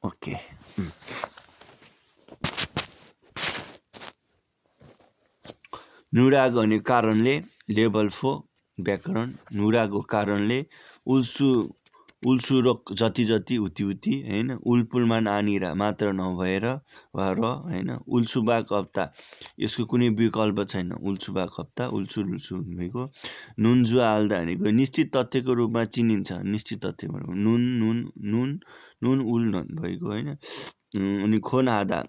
Okay. नुरागो भन्ने कारणले level 4 व्याकरण। नुरागो कारणले उल्सुरोक जति उति होइन, उल्पुलमा नानिरा मात्र नभएर वा र होइन, उल्सुबाक हप्ता यसको कुनै विकल्प छैन। उल्सुबाक हप्ता उल्सु भनेको नुनजुवा हाल्दा भनेको निश्चित तथ्यको रूपमा चिनिन्छ। निश्चित तथ्य नुन नुन नुन नुन उल नन भएको होइन। अनि खोनादा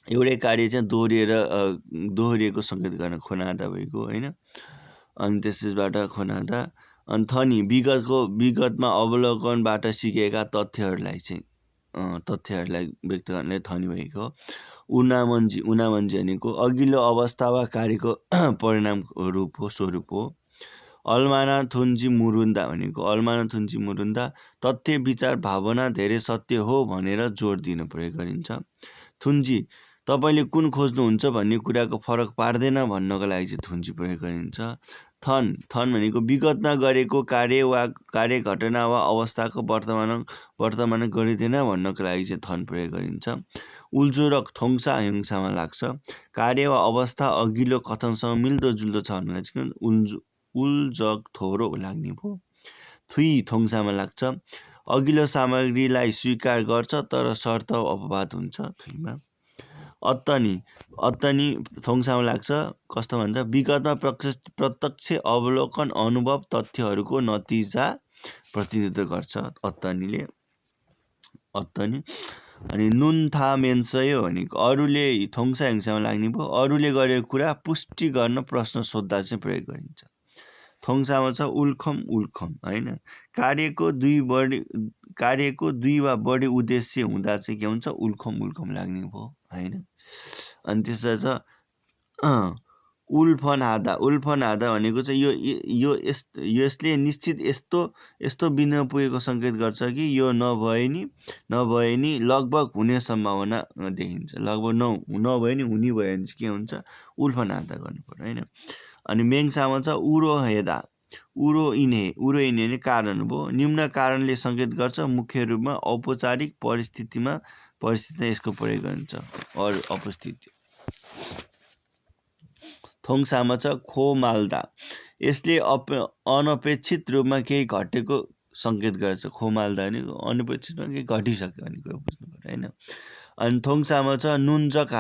एउटै कार्य चाहिँ दोहोरिएको सङ्केत गर्न खोनादा भएको होइन। अनि त्यसबाट खोनादा। अनि थनी विगतमा अवलोकनबाट सिकेका तथ्यहरूलाई व्यक्त गर्ने थनी भएको। उनामन्जी भनेको अघिल्लो अवस्था वा कार्यको परिणाम स्वरूप हो। अल्माना थुन्जी मुरुन्दा तथ्य विचार भावना धेरै सत्य हो भनेर जोड दिन प्रयोग गरिन्छ। थुन्जी तपाईँले कुन खोज्नुहुन्छ भन्ने कुराको फरक पार्दैन भन्नको लागि चाहिँ थुन्जी प्रयोग गरिन्छ। थन भनेको विगतमा गरेको कार्य घटना वा अवस्थाको वर्तमान गरिँदैन भन्नको लागि चाहिँ थन प्रयोग गरिन्छ। उल्जोरक थोङ्सा हिंसामा लाग्छ। कार्य वा अवस्था अघिल्लो कथनसँग मिल्दोजुल्दो छ भन्ने चाहिँ उल्जक थोरो लाग्ने भयो। थुई थोङ्सामा लाग्छ। अघिल्लो सामग्रीलाई स्वीकार गर्छ तर शर्त अपवाद हुन्छ थुईमा। अत्तनी थोङ्सामा लाग्छ। कस्तो भन्दा विगतमा प्रत्यक्ष अवलोकन अनुभव तथ्यहरूको नतिजा प्रतिनिधित्व गर्छ अत्तनी। अनि नुन था मेन्सयो भनेको अरूले थोङ्सा हिंसामा लाग्ने भयो। अरूले गरेको कुरा पुष्टि गर्न प्रश्न सोद्धा चाहिँ प्रयोग गरिन्छ। थोङ्सामा छ उल्खम होइन। कार्यको दुई वा बढी उद्देश्य हुँदा चाहिँ के हुन्छ उल्खम लाग्ने भयो होइन। अनि त्यसमा छ उल्फनादा भनेको चाहिँ यसले निश्चित यस्तो बिन्दुमा पुगेको सङ्केत गर्छ कि यो नभए नि लगभग हुने सम्भावना देखिन्छ। लगभग नभए नि हुने भयो भने चाहिँ के हुन्छ उल्फनादा गर्नु पर्यो होइन। अनि मेङसामा छ उरो इने भने कारण भयो। निम्न कारणले सङ्केत गर्छ मुख्य रूपमा औपचारिक परिस्थितिमा यसको प्रयोग गरिन्छ अरू उपस्थिति। थोङ्सामा छ खोमाल्दा यसले अनपेक्षित रूपमा केही घटेको सङ्केत गर्छ। खोमाल्दा भने अनपेक्षितमा केही घटिसक्यो भन्ने कुरा बुझ्नु पर्यो होइन। अनि थोङ्सामा छ नुन्जक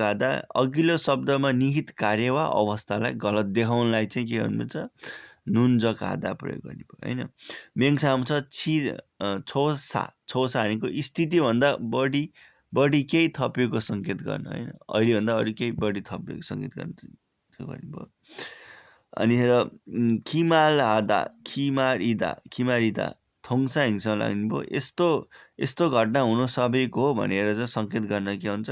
हादा अघिल्लो शब्दमा निहित कार्य वा अवस्थालाई गलत देखाउनलाई चाहिँ के गर्नुपर्छ नुन्जक हादा प्रयोग गर्नु पर्यो होइन। मेङसामा छ छोसा भनेको स्थितिभन्दा बढी केही थपिएको सङ्केत गर्न होइन। अहिलेभन्दा अरू केही बढी थपिएको सङ्केत गर्न गर्नुभयो। अनि हेर खिमारिदा थोङ्सा हिंसा लाग्ने भयो। यस्तो घटना हुनु सबैको हो भनेर चाहिँ सङ्केत गर्न के हुन्छ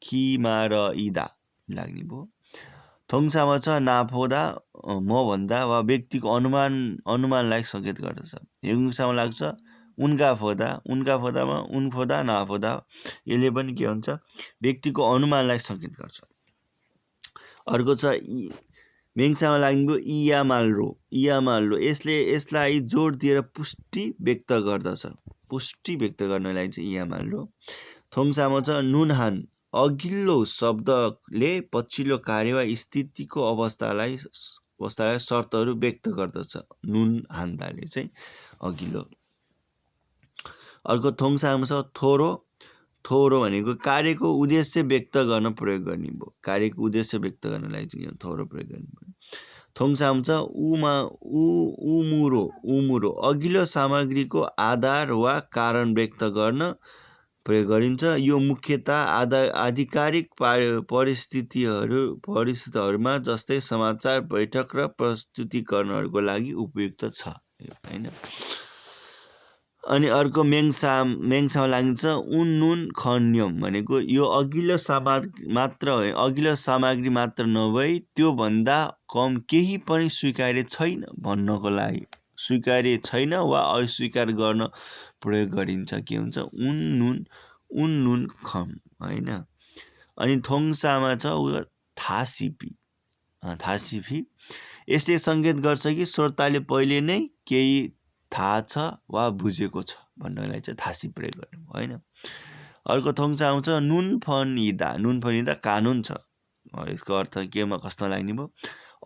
खिमारइदा लाग्ने भयो। थोङ्सामा छ नाफोदा भन्दा वा व्यक्तिको अनुमानलाई सङ्केत गर्दछ। हिंसामा लाग्छ उनका फोदामा उनफोदा नाफोदा यसले पनि के हुन्छ व्यक्तिको अनुमानलाई सङ्केत गर्छ। अर्को छ मेङसामा लाग्ने भयो इयामाल्रो यसलाई जोड दिएर पुष्टि व्यक्त गर्दछ। पुष्टि व्यक्त गर्नलाई चाहिँ इयामाल्रो। थोङ्सामा छ नुनहान अघिल्लो शब्दले पछिल्लो कार्य वा स्थितिको अवस्थालाई शर्तहरू व्यक्त गर्दछ। नुन हान्दाले चाहिँ अघिल्लो। अर्को थोङ्सामा छ थोरो भनेको कार्यको उद्देश्य व्यक्त गर्न प्रयोग गर्ने भयो। कार्यको उद्देश्य व्यक्त गर्नलाई चाहिँ थोरो प्रयोग गर्नु पर्यो। थोङ्सामा छ उमुरो अघिल्लो सामग्रीको आधार वा कारण व्यक्त गर्न प्रयोग गरिन्छ। यो मुख्यतः आधिकारिक परिस्थितिहरूमा जस्तै समाचार बैठक र प्रस्तुतिकरणहरूको लागि उपयुक्त छ होइन। अनि अर्को मेङसामा लाग्छ नुन खन्यम भनेको यो अघिल्लो सामग्री मात्र नभई त्यो भन्दा कम केही पनि स्वीकार्य छैन भन्नको लागि स्वीकार्य छैन वा अस्वीकार गर्न प्रयोग गरिन्छ। के हुन्छ उन नुन खम होइन। अनि थोङ्सामा छ थासिपी यसले सङ्केत गर्छ कि श्रोताले पहिले नै केही थाहा छ वा बुझेको छ भन्नलाई चाहिँ थासी प्रयोग गर्ने भयो हैन। अर्को थोङ्सा आउँछ नुन फनिदा कानुन छ। यसको अर्थ केमा कस्तो लाग्ने भयो,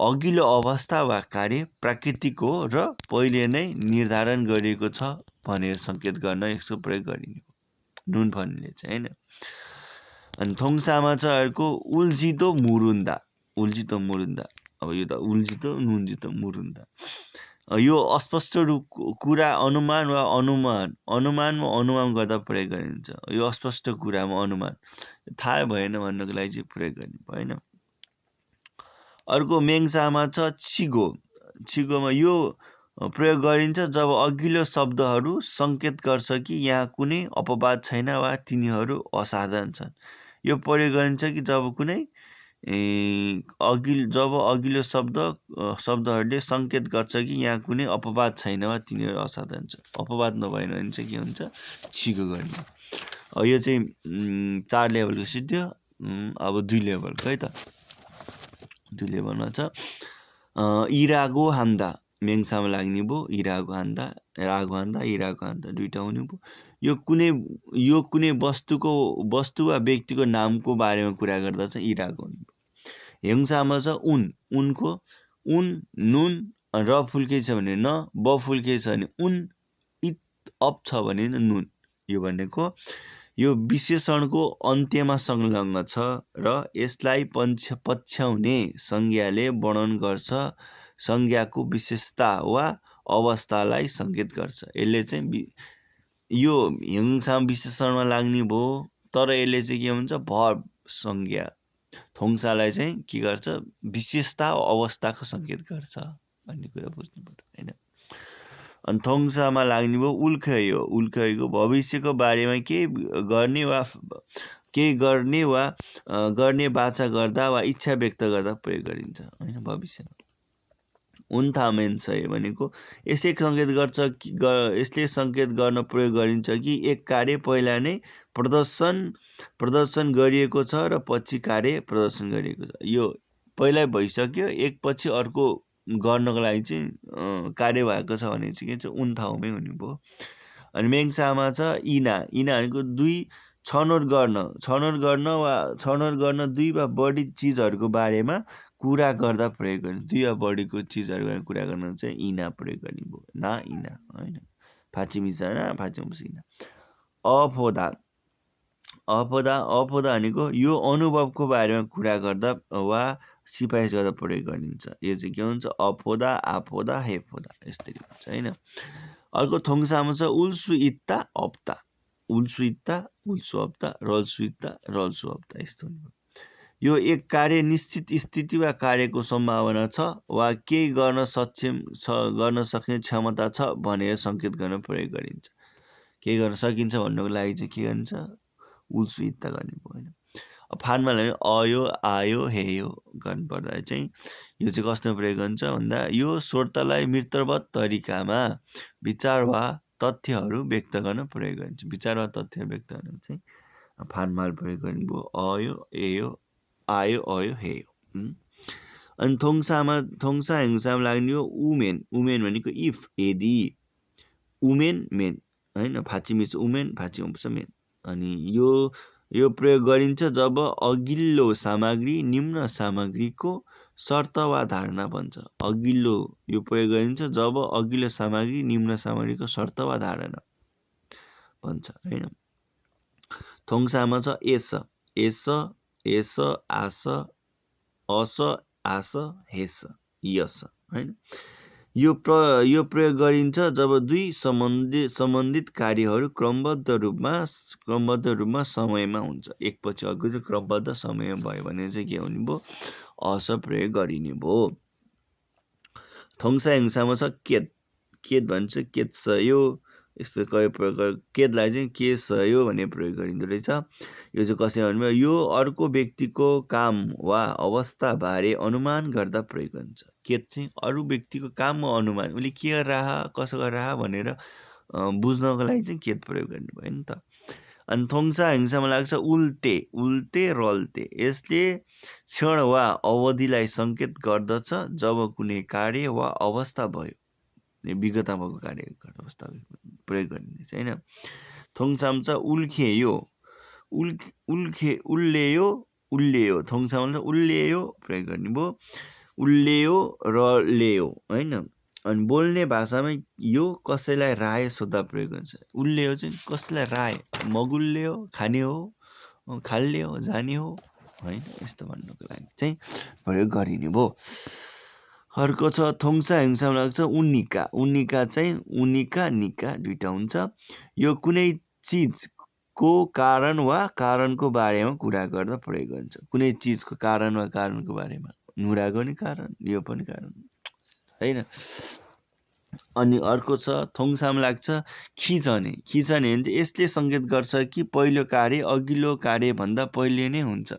अघिल्लो अवस्था वा कार्य प्राकृतिक हो र पहिले नै निर्धारण गरिएको छ भनेर सङ्केत गर्न यसको प्रयोग गरिने हो नुन फनिले चाहिँ हैन। अनि थोङ्सामा छ अर्को उल्जिदो मुरुन्दा। अब यो त उल्जिदो नुन्जिदो मुरुन्दा, यो अस्पष्ट कुरा अनुमान वा अनुमान गर्दा प्रयोग गरिन्छ। यो अस्पष्ट कुरामा अनुमान थाहा भएन भन्नको लागि चाहिँ प्रयोग गर्ने भयो हैन। अर्को मेङ्सामा छ छिगोमा यो प्रयोग गरिन्छ जब अघिल्लो शब्दहरू सङ्केत गर्छ कि यहाँ कुनै अपवाद छैन वा तिनीहरू असाधारण छन्। यो प्रयोग गरिन्छ कि जब कुनै अघिल्लो शब्दहरूले सङ्केत गर्छ कि यहाँ कुनै अपवाद छैन वा तिनीहरू असाधारण छ। अपवाद नभएन भने चाहिँ के हुन्छ, छिगो गर्ने। यो चाहिँ 4 लेभलको सिद्धियो। अब 2 लेभलको है त। 2 लेभलमा छ इरागो हान्दा, मेङ्सामा लाग्ने भयो। इरागो हान्दा दुईटा हुने भयो। यो कुनै वस्तु वा व्यक्तिको नामको बारेमा कुरा गर्दा चाहिँ इरागो हुने भयो। हेङ्सामा छ उनको नुन र फुल्के छ भने न, ब फुल्के छ भने उन, इत अप छ भने नुन। यो भनेको यो विशेषणको अन्त्यमा संलग्न छ र यसलाई पछ्याउने संज्ञाले वर्णन गर्छ, संज्ञाको विशेषता वा अवस्थालाई सङ्केत गर्छ। यसले चाहिँ यो हेङ्सामा विशेषणमा लाग्ने भयो, तर यसले चाहिँ के हुन्छ, भर्ब संज्ञा थोङ्सालाई चाहिँ के गर्छ, विशेषता अवस्थाको सङ्केत गर्छ भन्ने कुरा बुझ्नु पर्यो हैन। अनि थोङ्सामा लाग्ने भयो उल्खयो भविष्यको बारेमा केही गर्ने बाचा गर्दा वा इच्छा व्यक्त गर्दा प्रयोग गरिन्छ हैन भविष्यमा। उन्थामेन्सय भनेको यसले सङ्केत गर्न प्रयोग गरिन्छ कि एक कार्य पहिला नै प्रदर्शन गरिएको छ र पछि कार्य प्रदर्शन गरिएको छ। यो पहिल्यै भइसक्यो, एक पछि अर्को गर्नको लागि चाहिँ कार्य भएको छ भने चाहिँ के छ, उन्थाउमै हुने भयो। अनि मेङ्सामा छ इना भनेको छनौट गर्न दुई वा बढी चिजहरूको बारेमा कुरा गर्दा प्रयोग गर्ने। 2 वा बढीको चिजहरूको बारेमा कुरा गर्न चाहिँ इना प्रयोग गर्ने भयो, ना इना हैन। फाचिमिसा इना। अफोदा भनेको यो अनुभवको बारेमा कुरा गर्दा वा सिफारिस गर्दा प्रयोग गरिन्छ। यो चाहिँ के हुन्छ, अफोदा आफोदा हेफोदा यस्तै हुन्छ हैन। अर्को थोङ्सामा छ उल्सु इत्ता अप्ता, उल्सु अप्ता, रल्सु इत्ता रल्सु अप्ता यस्तो हुन्छ। यो एक कार्य निश्चित स्थिति वा कार्यको सम्भावना छ वा केही गर्न सक्ने क्षमता छ भनेर सङ्केत गर्न प्रयोग गरिन्छ। केही गर्न सकिन्छ भन्नको लागि चाहिँ के गरिन्छ, उल्सु इत्ता गर्ने भयो हैन। फानमा लाग्यो अयो आयो हेयो गर्नुपर्दा चाहिँ यो चाहिँ कस्तो प्रयोग हुन्छ भन्दा यो श्रोतालाई मित्रवत तरिकामा विचार वा तथ्यहरू व्यक्त गर्न प्रयोग गरिन्छ। विचार वा तथ्य व्यक्त गर्न चाहिँ फानमाल प्रयोग गर्ने भयो, अयो एयो आयो अयो हेयो। अनि थोङ्सा हेङ्सामा लाग्ने हो उमेन भनेको इफ यदि, उमेन मेन हैन। फाचिमिस उमेन फाचिमिस मेन। अनि यो प्रयोग गरिन्छ जब अघिल्लो सामग्री निम्न सामग्रीको शर्त वा धारणा बन्छ। यो प्रयोग गरिन्छ जब अघिल्लो सामग्री निम्न सामग्रीको शर्त वा धारणा बन्छ हैन। थोङ्सामा छ एस आस अस आस हेस यस हैन। यो प्रयोग गरिन्छ जब दुई सम्बन्धित कार्यहरू क्रमबद्ध रूपमा समयमा हुन्छ। एक पछि अर्को चाहिँ क्रमबद्ध समय भयो भने चाहिँ के हुने भयो, अस प्रयोग गरिने भयो। थोङ्सा हेङ्सामा छ केद भन्छ केत्स, यो यस्तो केदलाई चाहिँ केस यो भन्ने प्रयोग गरिँदो रहेछ। यो चाहिँ कसरी भन्नु, यो अर्को व्यक्तिको काम वा अवस्था बारे अनुमान गर्दा प्रयोग गरिन्छ। केद चाहिँ अरू व्यक्तिको काम वा अनुमान, उसले के गरेर कसो गरेर भनेर बुझ्नको लागि चाहिँ केद प्रयोग गर्नु भयो नि त। अनि थोङ्सा हेङ्सामा लाग्छ उल्टे रल्ते, यसले क्षण वा अवधिलाई सङ्केत गर्दछ जब कुनै कार्य वा अवस्था भयो, विगतमा भएको कार्य अवस्था प्रयोग गरिन्छ हैन। थोङसाम छ उल्खेयो उल्लेयो थोङसाम उल्लेयो प्रयोग गर्ने भयो। उल्लेयो र लेयो हैन। अनि बोल्ने भाषामा यो कसैलाई राय सोध्दा प्रयोग हुन्छ। उल्लेयो चाहिँ कसैलाई राय मगुल्लेयो खाने हो खाल्ले हो जाने हो हैन यस्तो भन्नुको लागि चाहिँ प्रयोग गरिने भयो। अर्को छ थोङसा हिंसामा लाग्छ उनिका चाहिँ उनिका निका दुईटा हुन्छ। यो कुनै चिजको कारण वा कारणको बारेमा कुरा गर्दा प्रयोग हुन्छ। कुनै चिजको कारण वा कारणको बारेमा नुराको नि कारण यो पनि कारण हैन। अनि अर्को छ थोङसाम लाग्छ खिचने भने यसले सङ्केत गर्छ कि पहिलो कार्य अघिल्लो कार्यभन्दा पहिले नै हुन्छ।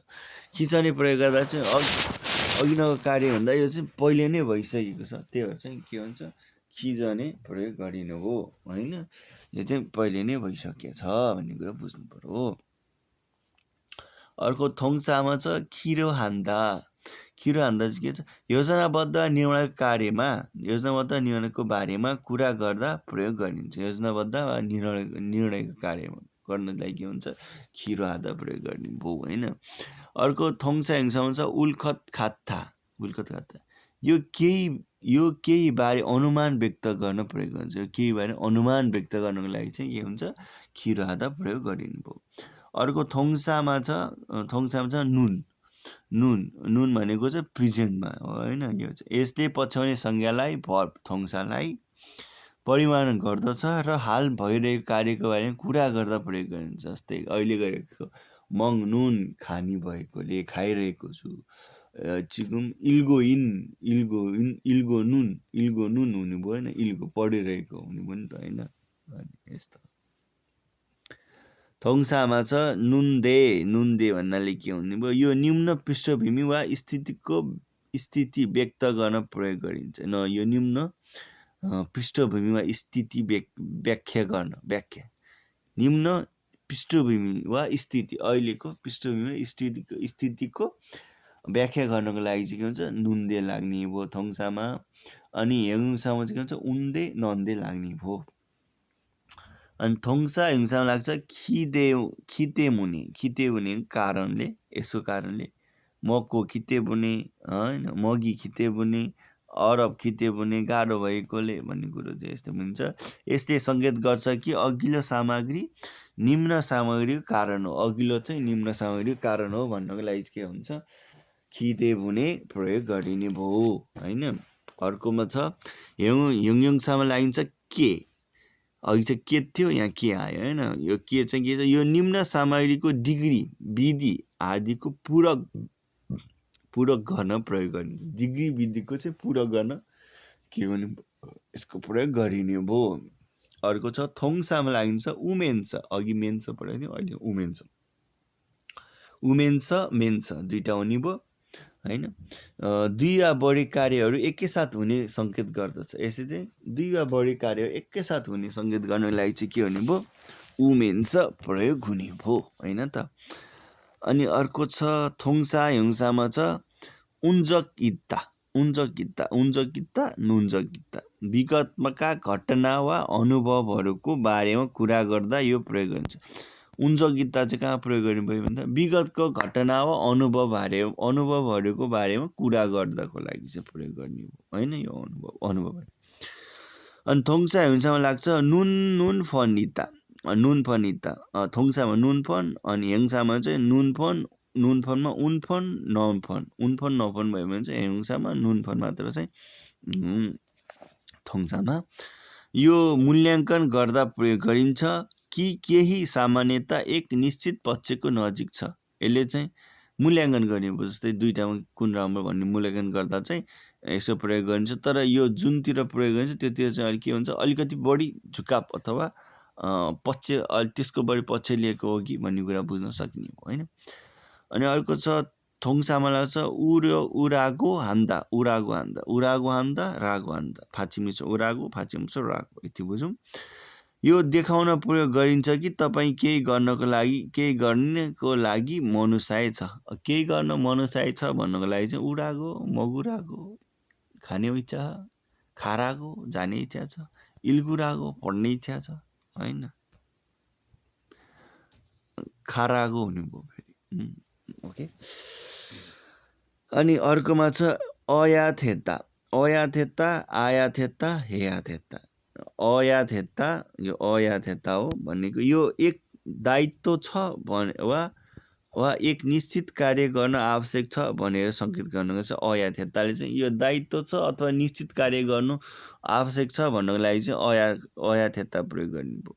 खिचने प्रयोग गर्दा चाहिँ अघिल्लो कार्यभन्दा यो चाहिँ पहिले नै भइसकेको छ त्यही भएर चाहिँ के भन्छ खिचने प्रयोग गरिनु हो हैन। यो चाहिँ पहिले नै भइसकेछ भन्ने कुरा बुझ्नु पर्यो। अर्को थोङसामा छ खिरो हान्दा चाहिँ के छ योजनाबद्ध निर्णयको बारेमा कुरा गर्दा प्रयोग गरिन्छ। योजनाबद्ध वा निर्णयको कार्यमा गर्नलाई के हुन्छ खिरो हान्दा प्रयोग गर्ने भयो हैन। अर्को थोङसा हिंसामा छ उल्खत खात्ता यो केही बारे अनुमान व्यक्त गर्न प्रयोग हुन्छ। यो केही बारे अनुमान व्यक्त गर्नको लागि चाहिँ के हुन्छ खिरो हान्दा प्रयोग गरिने भयो। अर्को थोङसामा छ नुन भनेको चाहिँ प्रेजेन्टमा हैन। यो चाहिँ यसले पछ्याउने संज्ञालाई भर्ब थोङसालाई परिमाण गर्दछ र हाल भइरहेको कार्यको बारेमा कुरा गर्दा प्रयोग गरिन्छ। जस्तै अहिले गरेको मङ नुन खानी भएकोले खाइरहेको छु चिकुम इल्गो नुन हुने भयो हैन। इल्गो पढिरहेको हुने भयो नि त हैन यस्तो। थोङसामा छ नुन्दे भन्नाले के हुने भयो यो निम्न पृष्ठभूमि वा स्थिति व्यक्त गर्न प्रयोग गरिन्छ। यो निम्न पृष्ठभूमि वा स्थिति व्याख्या निम्न पृष्ठभूमि वा स्थिति अहिलेको पृष्ठभूमि वा स्थितिको व्याख्या गर्नको लागि चाहिँ के हुन्छ नुन्दे लाग्ने भयो थोङसामा। अनि हेङसामा चाहिँ के हुन्छ उन्दे नन्दे लाग्ने भयो। अनि थोङसा हिंसामा लाग्छ खिते मुनि कारणले यसो कारणले मको खिते बुने हैन मगी खिते बुने अरब खिते बुने गाह्रो भएकोले भन्ने कुरो चाहिँ यस्तो हुन्छ। यसले सङ्केत गर्छ कि अघिल्लो सामग्री निम्न सामग्रीको कारण हो। अघिल्लो चाहिँ निम्न सामग्रीको कारण हो भन्नको लागि के हुन्छ खिते बुने प्रयोग गरिने भयो हैन। अर्कोमा छ हिङसामा लागिन्छ के अघि चाहिँ के थियो यहाँ के आयो हैन। यो के चाहिँ के छ यो निम्न सामग्रीको डिग्री विधि आदिको पूरक गर्न प्रयोग गरिन्छ। डिग्री विधिको चाहिँ पूरक गर्न के गर्ने यसको प्रयोग गरिने भयो। अर्को छ थोङसामा लागिन्छ उमेन्छ अघि मेन्छ पढाएको थियो अहिले उमेन्छ दुईटा हुने भयो हैन। दुई वा बढी कार्यहरू एकैसाथ हुने सङ्केत गर्दछ। यसले चाहिँ दुई वा बढी कार्यहरू एकैसाथ हुने सङ्केत गर्नको लागि चाहिँ के हुने भयो उमेन्छ प्रयोग हुने भयो हैन त। अनि अर्को छ थोङसा हिंसामा छ उन्जकिता विगतका घटना वा अनुभवहरूको बारेमा कुरा गर्दा यो प्रयोग गरिन्छ। उन्जकिता चाहिँ कहाँ प्रयोग गर्ने भयो भन्दा विगतको घटना वा अनुभवहरूको बारेमा कुरा गर्दाको लागि चाहिँ प्रयोग गर्ने हो हैन यो अनुभव। अनि थोङसा हिंसामा लाग्छ नुन फनिता थोङसामा नुनफन अनि हेङसामा चाहिँ नुनफनमा उनफन नफन भयो भने चाहिँ हेङसामा नुनफन मात्र चाहिँ थोङसामा। यो मूल्याङ्कन गर्दा प्रयोग गरिन्छ कि केही सामान्यता एक निश्चित पक्षको नजिक छ। यसले चाहिँ मूल्याङ्कन गर्ने भयो। जस्तै दुईटामा कुन राम्रो भन्ने मूल्याङ्कन गर्दा चाहिँ यसो प्रयोग गरिन्छ। तर यो जुनतिर प्रयोग गरिन्छ त्योतिर चाहिँ के हुन्छ अलिकति बढी झुकाव अथवा पक्ष त्यसको बढी पक्ष लिएको हो कि भन्ने कुरा बुझ्न सकिने हो हैन। अनि अर्को छ थोङसामा लाग्छ उरागो हान्दा रागो हान्दा फाचिमिचो उरागो फाचिमिचो रागो यति बुझौँ। यो देखाउन प्रयोग गरिन्छ कि तपाईँ केही गर्नको लागि मनुसाय छ। केही गर्न मनुसाय छ भन्नको लागि चाहिँ उरागो मगुरागो खाने इच्छा खारागो जाने इच्छा छ इल्गुरागो पढ्ने इच्छा छ हैन, खाराको हुने भयो फेरि। ओके, अनि अर्कोमा छ अया थेता। अया थेता, आया थेता, हेया थेता। अया थेता, यो अया थेता हो भनेको यो एक दायित्व छ भने वा एक निश्चित कार्य गर्न आवश्यक छ भनेर सङ्केत गर्नुको छ। अया थेताले चाहिँ यो दायित्व छ अथवा निश्चित कार्य गर्नु आवश्यक छ भन्नको लागि चाहिँ अया थेता प्रयोग गर्ने भयो।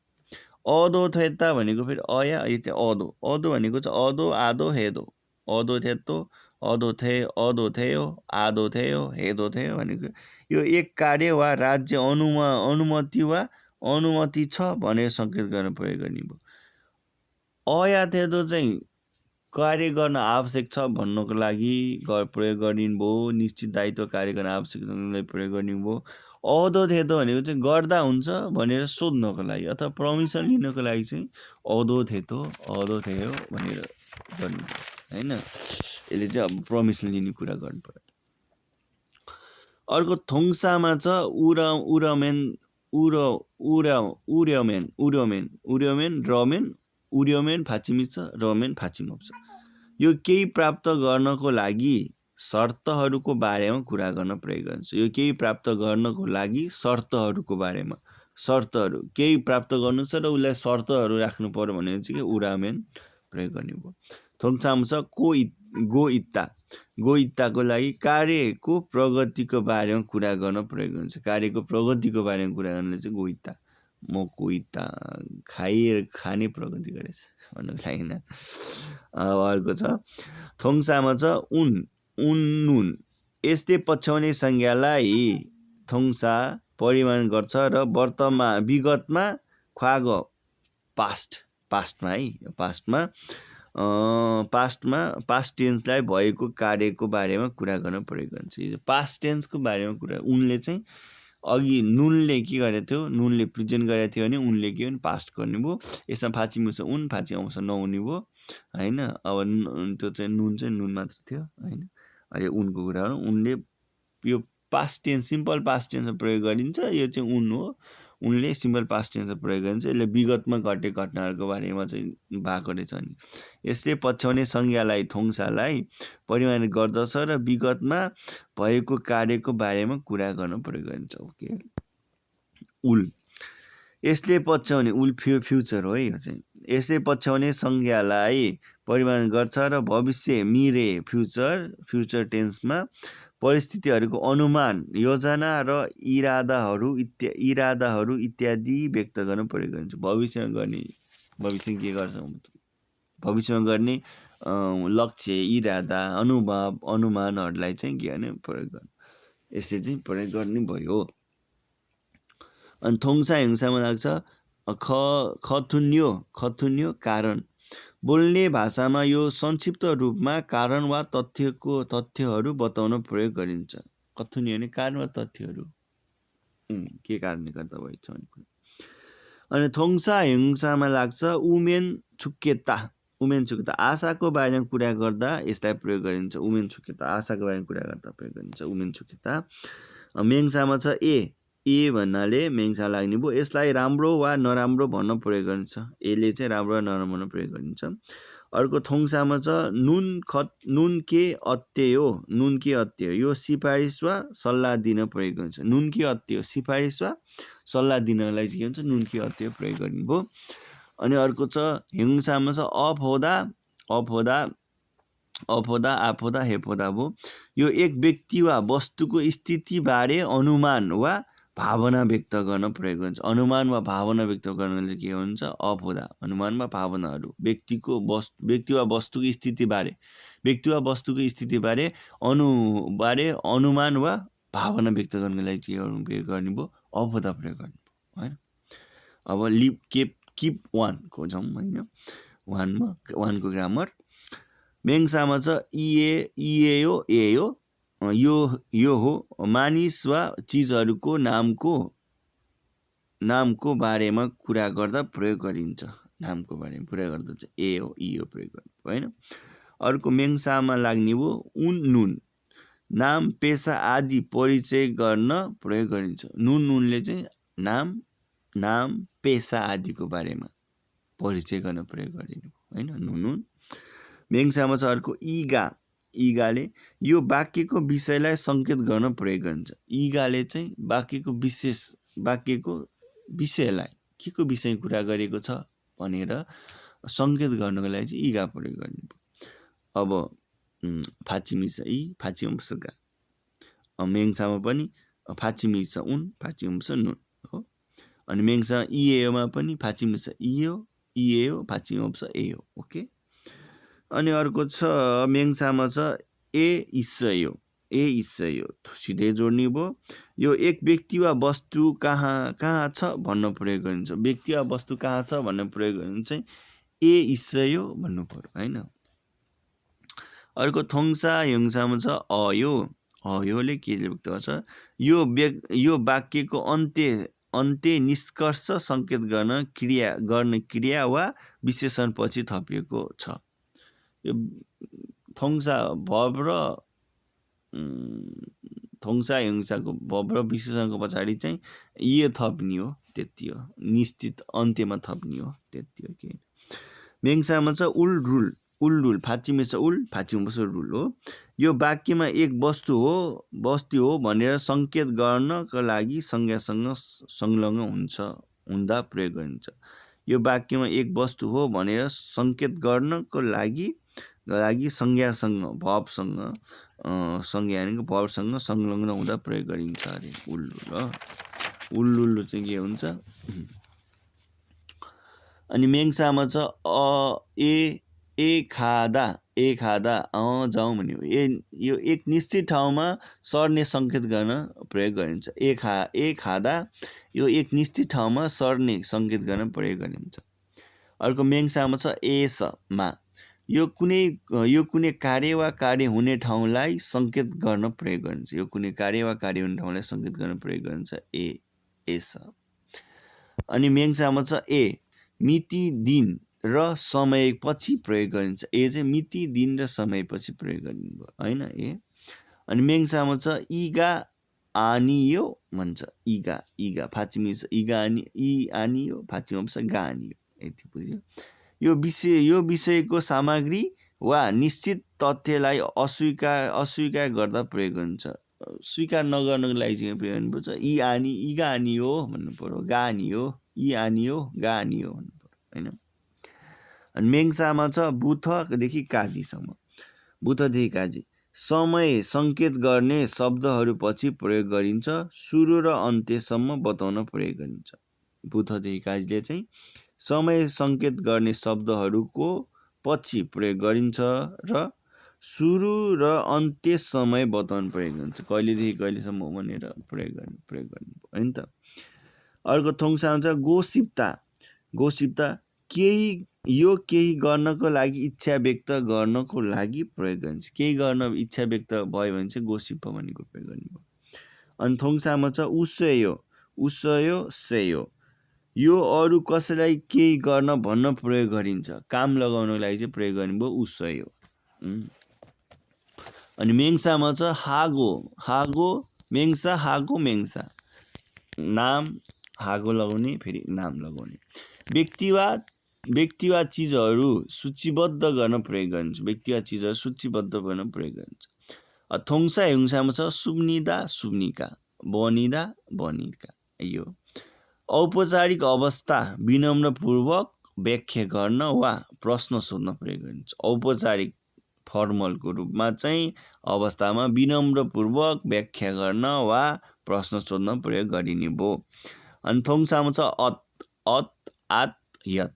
अदो थेता भनेको फेरि अया, यो चाहिँ अदो। अदो भनेको चाहिँ अदो, आदो, हेदो। अदो थेतो, अदो थेयो, आदो थेयो, हेदो थेयो भनेको यो एक कार्य वा राज्य अनुमति वा अनुमति छ भनेर सङ्केत गर्न प्रयोग गर्ने भयो। अया थेदो चाहिँ कार्य गर्न आवश्यक छ भन्नको लागि प्रयोग गर्ने भयो। निश्चित दायित्व कार्य गर्न आवश्यक लागि प्रयोग गर्ने भयो। अदो थेदो भनेको चाहिँ गर्दा हुन्छ भनेर सोध्नको लागि अथवा पर्मिसन लिनको लागि चाहिँ अदो थेतो, अदो थेयो भनेर गर्नु हैन। यसले चाहिँ अब पर्मिसन लिने कुरा गर्नु पर्यो। अर्को थोङसामा छ उर्यमेन, उर्यमेन फाचिमिच, रमेन फाचिमोप्छ। यो केही प्राप्त गर्नको लागि शर्तहरूको बारेमा कुरा गर्न प्रयोग गरिन्छ। यो केही प्राप्त गर्नको लागि शर्तहरूको बारेमा, शर्तहरू केही प्राप्त गर्नु छ र उसलाई शर्तहरू राख्नु पर्यो भने चाहिँ उरामेन प्रयोग गर्ने भयो। थोङसामा छ गोइत्ता। गोइत्ताको लागि कार्यको प्रगतिको बारेमा कुरा गर्न प्रयोग हुन्छ। कार्यको प्रगतिको बारेमा कुरा गर्नले चाहिँ गोइत्ता। म गोइत्ता खाने प्रगति गरेछ भन्नुको लागि होइन। अब अर्को छ थोङसामा छ नुन। यसले पछ्याउने संज्ञालाई थोङसा परिमाण गर्छ र विगतमा ख्वागो पास्टमा है, पास्ट टेन्सलाई भएको कार्यको बारेमा कुरा गर्न प्रयोग गर्छ। पास्ट टेन्सको बारेमा कुरा उनले चाहिँ अघि नुनले के गरेको थियो, नुनले प्रेजेन्ट गरेको थियो भने उनले के भने पास्ट गर्ने भयो। यसमा फाचिमुछ फाची आउँछ नहुने भयो हैन। अब त्यो चाहिँ नुन चाहिँ नुन मात्र थियो हैन। अहिले उनको कुरा हो, उनले यो पास्ट टेन्स सिम्पल पास्ट टेन्समा प्रयोग गरिन्छ। यो चाहिँ उन हो, उनले सिम्पल पास्ट टेन्समा प्रयोग गरिन्छ। यसले विगतमा घटेको घटनाहरूको बारेमा चाहिँ भएको रहेछ नि। यसले पछ्याउने संज्ञालाई थोङसालाई परिमाणित गर्दछ र विगतमा भएको कार्यको बारेमा कुरा गर्न प्रयोग गरिन्छ। ओके, उल। यसले पछ्याउने, उल फ्युचर हो है यो चाहिँ। यसले पछ्याउने संज्ञालाई परिमाण गर्छ र भविष्य मिरे फ्युचर टेन्समा परिस्थितिहरूको अनुमान, योजना र इरादाहरू इत्यादि व्यक्त गर्न प्रयोग गरिन्छ। भविष्यमा के गर्छ, भविष्यमा गर्ने लक्ष्य, इरादा, अनुभव, अनुमानहरूलाई चाहिँ के गर्ने प्रयोग गर्नु, यसले चाहिँ प्रयोग गर्ने भयो। अनि थोङसा हिंसामा लाग्छ खथुन्यो कारण। बोल्ने भाषामा यो संक्षिप्त रूपमा कारण वा तथ्यहरू बताउन प्रयोग गरिन्छ। कथुन्यो भने कारण वा तथ्यहरू, के कारणले गर्दा भएछ भन्ने कुरा। अनि थोङसा हिंसामा लाग्छ उमेन छुक्केता। आशाको बारेमा कुरा गर्दा यसलाई प्रयोग गरिन्छ। उमेन छुक्केता, आशाको बारेमा कुरा गर्दा प्रयोग गरिन्छ उमेन छुक्केता। मेङसामा छ ए भन्नाले मेङसा लाग्ने भयो। यसलाई राम्रो वा नराम्रो भन्न प्रयोग गरिन्छ। यसले चाहिँ राम्रो वा नराम्रो भन्न प्रयोग गरिन्छ। अर्को थोङसामा छ नुन के अत्य, यो सिफारिस वा सल्लाह दिन प्रयोग गरिन्छ। नुन के अत्य, सिफारिस वा सल्लाह दिनलाई चाहिँ के हुन्छ, नुन के अत्य प्रयोग गर्ने भयो। अनि अर्को छ हिंसामा छ आफोदा हेफोदा भयो। यो एक व्यक्ति वा वस्तुको स्थितिबारे अनुमान वा भावना व्यक्त गर्न प्रयोग गरिन्छ। अनुमान वा भावना व्यक्त गर्नले के हुन्छ, अफोदा, अनुमान वा भावनाहरू व्यक्ति वा वस्तुको स्थितिबारे अनुमान वा भावना व्यक्त गर्नको लागि के प्रयोग गर्ने भयो, अफोदा प्रयोग गर्ने भयो होइन। अब किप वानको जाउँ होइन। वानको ग्रामर। मेङसामा छ यो हो मानिस वा चिजहरूको नामको बारेमा कुरा गर्दा प्रयोग गरिन्छ। नामको बारेमा कुरा गर्दा चाहिँ यो प्रयोग गर्नु होइन। अर्को मेङसामा लाग्ने हो नुन, नाम, पेसा आदि परिचय गर्न प्रयोग गरिन्छ। नुनले चाहिँ नाम पेसा आदिको बारेमा परिचय गर्न प्रयोग गरिनु हैन नुन मेङसामा छ अर्को इगा इगाले यो वाक्यको विषयलाई संकेत गर्न प्रयोग गरिन्छ इगाले चाहिँ वाक्यको विषयलाई के को विषय कुरा गरेको छ भनेर संकेत गर्नको लागि चाहिँ इगा प्रयोग गर्ने अब फाचिमिस इ फाचिमसगा मेङसामा पनि फाचिमिस उन फाचिमस नुन हो अनि मेङसा इएमा पनि फाचिमिस इएयो फाचिमस एयो ओके अनि अर्को छ मेङसामा छ इसयो सिधै जोड्ने भयो यो एक व्यक्ति वा वस्तु कहाँ छ भन्न प्रयोग गरिन्छ व्यक्ति वा वस्तु कहाँ छ भन्न प्रयोग गरिन्छ चाहिँ इसयो भन्नु पर्यो हैन अर्को थोङसा यङसामा छ अयोले के व्यक्त गर्छ यो वाक्यको अन्त्य निष्कर्ष संकेत गर्न क्रिया वा विशेषण पछि थपिएको छ यो थोङसा भव र थोङसा यङसाको भव र विशेषणको पछाडि चाहिँ यो थप्ने हो त्यति हो निश्चित अन्त्यमा थप्ने हो त्यति हो के मेङसामा छ उल फाचिमेस उल फाचिमस रुल हो यो वाक्यमा एक वस्तु हो भनेर संकेत गर्नका लागि संज्ञासँग संलग्न हुँदा प्रयोग गरिन्छ यो वाक्यमा एक वस्तु हो भनेर संकेत गर्नको लागि संज्ञासँग भवसँग संलग्न हुँदा प्रयोग गरिन्छ अरे उल्लुल चाहिँ के हुन्छ अनि मेङसामा छ खादा जाउँ भन्यो यो एक निश्चित ठाउँमा सर्ने संकेत गर्न प्रयोग गरिन्छ खादा यो एक निश्चित ठाउँमा सर्ने संकेत गर्न प्रयोग गरिन्छ अर्को मेङसामा छ एसमा यो कुनै कार्य वा कार्य हुने ठाउँलाई संकेत गर्न प्रयोग गरिन्छ यो कुनै कार्य वा कार्य हुने ठाउँलाई संकेत गर्न प्रयोग गरिन्छ एस अनि मेङसामा छ मिति दिन र समय पछि प्रयोग गरिन्छ चाहिँ मिति दिन र समय पछि प्रयोग गरिनु भयो हैन अनि मेङसामा छ इगा आनियो भन्छ इगा फाचिमिस इगा आनियो फाचिमस गानियो यति बुझ्यो यो विषयको सामग्री वा निश्चित तथ्यलाई अस्वीकार गर्दा प्रयोग हुन्छ स्वीकार नगर्नको लागि चाहिँ प्रयोग गर्नुपर्छ इगा आनियो भन्नु पर्यो गानियो आनियो गानियो भन्नु पर्यो हैन अनि मेङसामा छ बुथदेखि काजीसम्म बुथदेखि काजी समय संकेत गर्ने शब्दहरू पछि प्रयोग गरिन्छ सुरु र अन्त्यसम्म बताउन प्रयोग गरिन्छ बुथदेखि काजीले चाहिँ समय संकेत गर्ने शब्दहरूको पछि प्रयोग गरिन्छ र सुरु र अन्त्य समय बताउन प्रयोग गरिन्छ कहिलेदेखि कहिलेसम्म भनेर प्रयोग गर्ने हैन त अर्को थोङसामा छ गोसिप्ता केही गर्नको लागि इच्छा व्यक्त गर्नको लागि प्रयोग गरिन्छ केही गर्न इच्छा व्यक्त भयो भने चाहिँ गोसिप भनेको प्रयोग गर्नु अनि थोङसामा छ उसयो सेयो यो अरू कसैलाई केही गर्न भन्न प्रयोग गरिन्छ काम लगाउनको लागि चाहिँ प्रयोग गर्नुभयो उसयो अनि मेङसामा छ हागो मेङसा नाम हागो लगाउने फेरि नाम लगाउने व्यक्ति वा चीजहरू सूचीबद्ध गर्न प्रयोग गरिन्छ थोङसा यङसामा छ सुब्निका बनिदा यो औपचारिक अवस्था विनम्रपूर्वक व्याख्या गर्न वा प्रश्न सोध्न प्रयोग गरिन्छ औपचारिक फर्मलको रूपमा चाहिँ अवस्थामा विनम्रपूर्वक व्याख्या गर्न वा प्रश्न सोध्न प्रयोग गरिने भयो अनि थोङसामा छ आत यत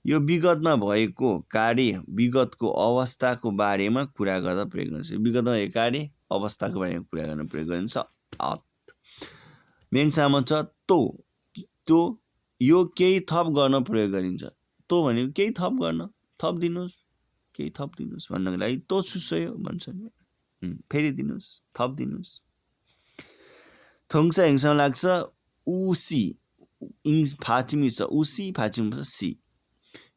यो विगतमा भएको कार्य विगतको अवस्थाको बारेमा कुरा गर्दा प्रयोग गरिन्छ विगतमा भएको कार्य अवस्थाको बारेमा कुरा गर्न प्रयोग गरिन्छ अत मेङसामा छ तो यो केही थप गर्न प्रयोग गरिन्छ तो भनेको केही थप गर्न केही थप दिनुहोस् भन्नको लागि तो सुसयो भन्छ फेरि दिनुहोस् थप दिनुहोस् थोङसा यङसामा लाग्छ फाचिमिस सी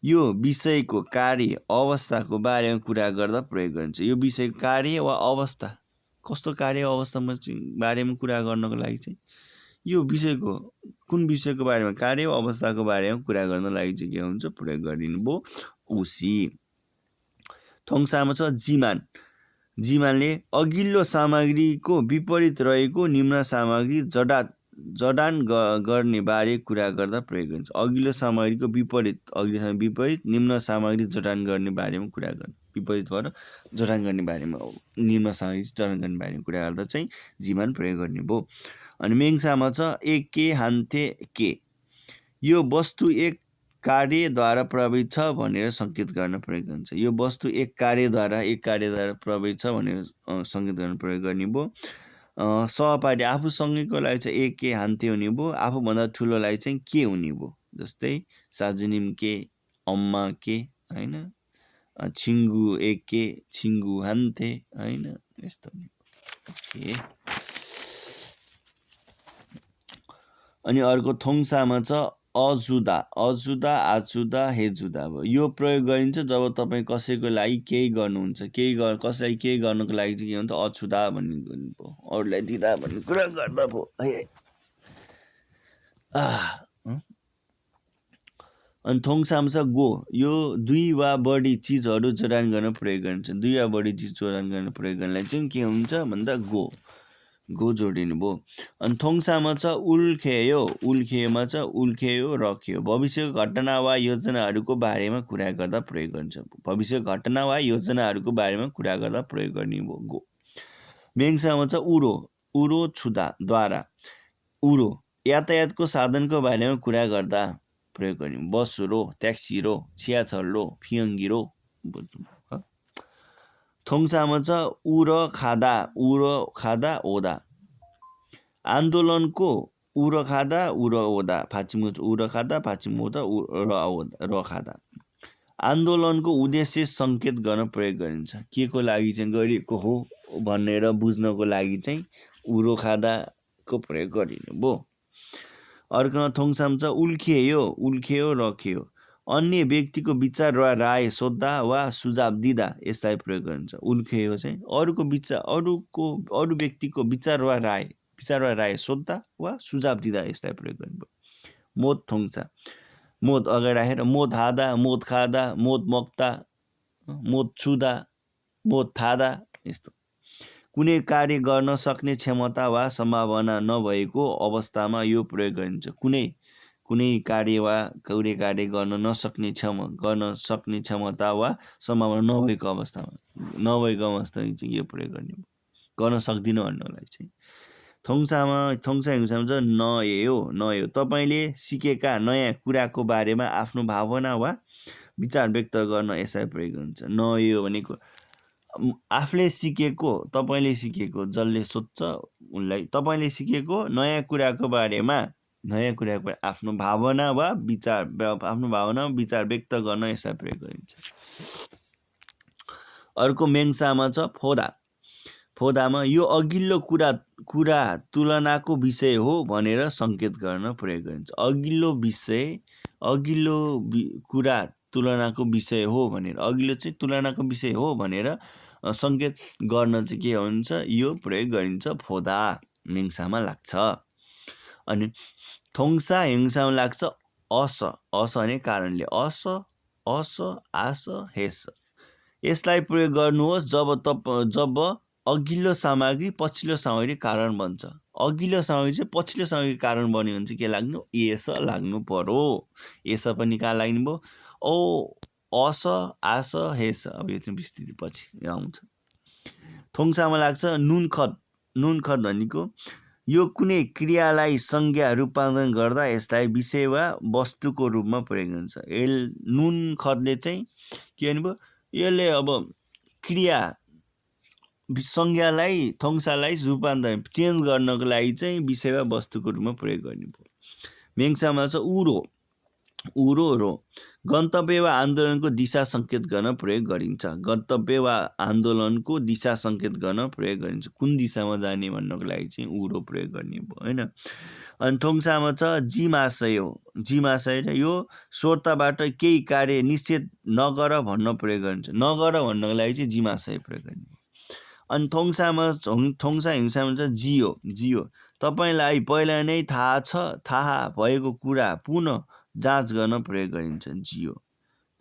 यो विषयको कार्य अवस्थाको बारेमा कुरा गर्दा प्रयोग गरिन्छ यो विषयको कार्य वा अवस्था कस्तो कार्य अवस्थामा बारेमा कुरा गर्नको लागि चाहिँ यो विषयको कुन विषयको बारेमा कार्य वा अवस्थाको बारेमा कुरा गर्न लागि चाहिँ के हुन्छ प्रयोग गरिनुभयो उसी। थोङसामा छ जिमान। जिमानले अघिल्लो सामग्रीको विपरीत रहेको निम्न सामग्री जडान गर्ने बारे कुरा गर्दा प्रयोग गरिन्छ। अघिल्लो सामग्रीको विपरीत निम्न सामग्री जडान गर्ने बारेमा कुरा गर्नु, विपरीत भएर जडान गर्ने बारेमा निम्न सामग्री जडान गर्ने बारेमा कुरा गर्दा चाहिँ जिमान प्रयोग गर्ने भयो। अनि मेङसामा छ एक के हान्थे के। यो वस्तु एक कार्यद्वारा प्रभावित छ भनेर सङ्केत गर्न प्रयोग गरिन्छ। यो वस्तु एक कार्यद्वारा प्रभावित छ भनेर सङ्केत गर्न प्रयोग गर्ने भयो। सहपाठी आफूसँगैको लागि चाहिँ एक के हान्थे हुने भयो, आफूभन्दा ठुलोलाई चाहिँ के हुने भयो। जस्तै साजुनिम के, अम्मा के, होइन, छिङ्गु एक के, छिङ्गु हान्थे, होइन, यस्तो हुने भयो। अनि अर्को थोङसामा छ अजुदा। अजुदा, आजुदा, हेजुदा भयो। यो प्रयोग गरिन्छ जब तपाईँ कसैको लागि केही गर्नुहुन्छ, कसैलाई केही गर्नको लागि चाहिँ के भन्छ अछुदा भन्ने भयो, अरूलाई दिँदा भन्ने कुरा गर्दा भयो। अनि थोङसामा छ गो। यो दुई वा बढी चिजहरू जडान गर्न प्रयोग गरिन्छ। दुई वा बढी चिज जडान गर्न प्रयोग गर्नलाई चाहिँ के हुन्छ भन्दा गो जोडिनु भयो। अनि थोङसामा छ उल्खेयो। उल्खेयोमा छ उल्खेयो रख्यो। भविष्यको घटना वा योजनाहरूको बारेमा कुरा गर्दा प्रयोग गरिन्छ। भविष्यको घटना वा योजनाहरूको बारेमा कुरा गर्दा प्रयोग गर्ने भयो गो। मेङसामा छ उरो। उरो छुदा द्वारा। उरो यातायातको साधनको बारेमा कुरा गर्दा प्रयोग गर्ने। बस रो, ट्याक्सी रो, छियाछल्लो, फियङ्गी रो। थोङसामा छ उर खादा ओदा। आन्दोलनको उर खादा ओदा फाचिमो उर खादा फाचिमो ओदा र खादा। आन्दोलनको उद्देश्य सङ्केत गर्न प्रयोग गरिन्छ। के को लागि चाहिँ गरिएको हो भनेर बुझ्नको लागि चाहिँ उरो खादाको प्रयोग गरिनु भयो। अर्को थोङसामा छ उल्खेयो रख्यो। अन्य व्यक्तिको विचार वा राय सोद्धा वा सुझाव दिँदा यसलाई प्रयोग गरिन्छ। उल्खेयो चाहिँ अरू व्यक्तिको विचार वा राय सोद्धा वा सुझाव दिँदा यसलाई प्रयोग गर्नुभयो। मोद थोङसा। मोद अगाडि राखेर मोद हादा, मोद खादा, मोद मक्ता, मोद छुदा, मोद थादा, यस्तो। कुनै कार्य गर्न सक्ने क्षमता वा सम्भावना नभएको अवस्थामा यो प्रयोग गरिन्छ। कुनै कार्य वा कुनै कार्य गर्न सक्ने क्षमता वा सम्भावना नभएको अवस्थामा चाहिँ यो प्रयोग गर्ने, गर्न सक्दिनँ भन्नलाई चाहिँ। थोङसा हिङसामा चाहिँ नयो। तपाईँले सिकेका नयाँ कुराको बारेमा आफ्नो भावना वा विचार व्यक्त गर्न यसलाई प्रयोग हुन्छ। नयो भनेको आफूले सिकेको, तपाईँले सिकेको, जसले सोध्छ उनलाई तपाईँले सिकेको नयाँ कुराको बारेमा आफ्नो भावना वा विचार व्यक्त गर्न यसलाई प्रयोग गरिन्छ। अर्को मेङसामा छ फोदा। फोदामा यो अघिल्लो कुरा तुलनाको विषय हो भनेर सङ्केत गर्न प्रयोग गरिन्छ। अघिल्लो कुरा तुलनाको विषय हो भनेर, अघिल्लो चाहिँ तुलनाको विषय हो भनेर सङ्केत गर्न चाहिँ के हुन्छ यो प्रयोग गरिन्छ। फोदा मेङसामा लाग्छ। अनि थोङसा हिङसामा लाग्छ अस भने कारणले। अस आस हेस। यसलाई प्रयोग गर्नुहोस् जब अघिल्लो सामग्री पछिल्लो सामग्री कारण बन्छ। अघिल्लो सामग्री चाहिँ पछिल्लो सामग्री कारण बन्यो भने चाहिँ के लाग्नु, एस लाग्नु पर्यो। एस पनि कहाँ लाग्नु भयो, अस आस हेस। अब यो चाहिँ विस्तृति पछि आउँछ। थोङसामा लाग्छ नुनखत भनेको यो कुनै क्रियालाई संज्ञा रूपान्तरण गर्दा यसलाई विषय वा वस्तुको रूपमा प्रयोग गरिन्छ। नुनखतले चाहिँ के भन्नुभयो, यसले अब क्रिया संज्ञालाई थोङसालाई रूपान्तरण चेन्ज गर्नको लागि चाहिँ विषय वा वस्तुको रूपमा प्रयोग गर्ने भयो। मेङसामा छ उरो रो। गन्तव्य वा आन्दोलनको दिशा सङ्केत गर्न प्रयोग गरिन्छ। गन्तव्य वा आन्दोलनको दिशा सङ्केत गर्न प्रयोग गरिन्छ। कुन दिशामा जाने भन्नको लागि चाहिँ उरो प्रयोग गर्ने भयो, होइन। अनि थोङसामा छ जिमासय। यो श्रोताबाट केही कार्य निषेध नगर भन्न प्रयोग गरिन्छ। नगर भन्नको लागि चाहिँ जिमासय प्रयोग गर्ने। अनि थोङसा हिङसामा छ जियो। तपाईलाई पहिला नै थाहा भएको कुरा पुनः जाँच गर्न प्रयोग गरिन्छ जियो।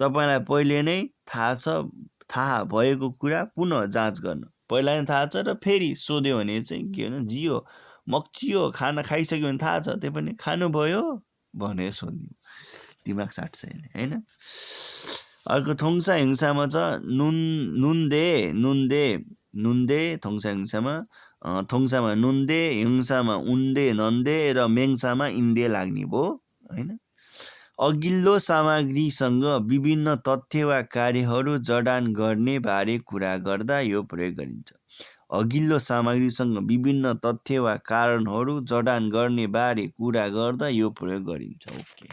तपाईलाई पहिले नै थाहा भएको कुरा पुनः जाँच गर्न। पहिला नै थाहा छ र फेरि सोध्यो भने चाहिँ के हो जियो मक्चियो खाना खाइसक्यो भने थाहा छ त्यो पनि खानुभयो भनेर सोध्नु दिमाग साट्छ यसले हैन। अर्को थोङ्सा हिंसामा छ नुन्दे थोङ्सामा नुन्दे हिंसामा उन्दे नन्दे र मेङ्सामा इन्दे लाग्ने भयो हैन। अघिल्लो सामग्रीसँग विभिन्न तथ्य वा कार्यहरू जडान गर्ने बारे कुरा गर्दा यो प्रयोग गरिन्छ। अघिल्लो सामग्रीसँग विभिन्न तथ्य वा कारणहरू जडान गर्ने बारे कुरा गर्दा यो प्रयोग गरिन्छ। ओके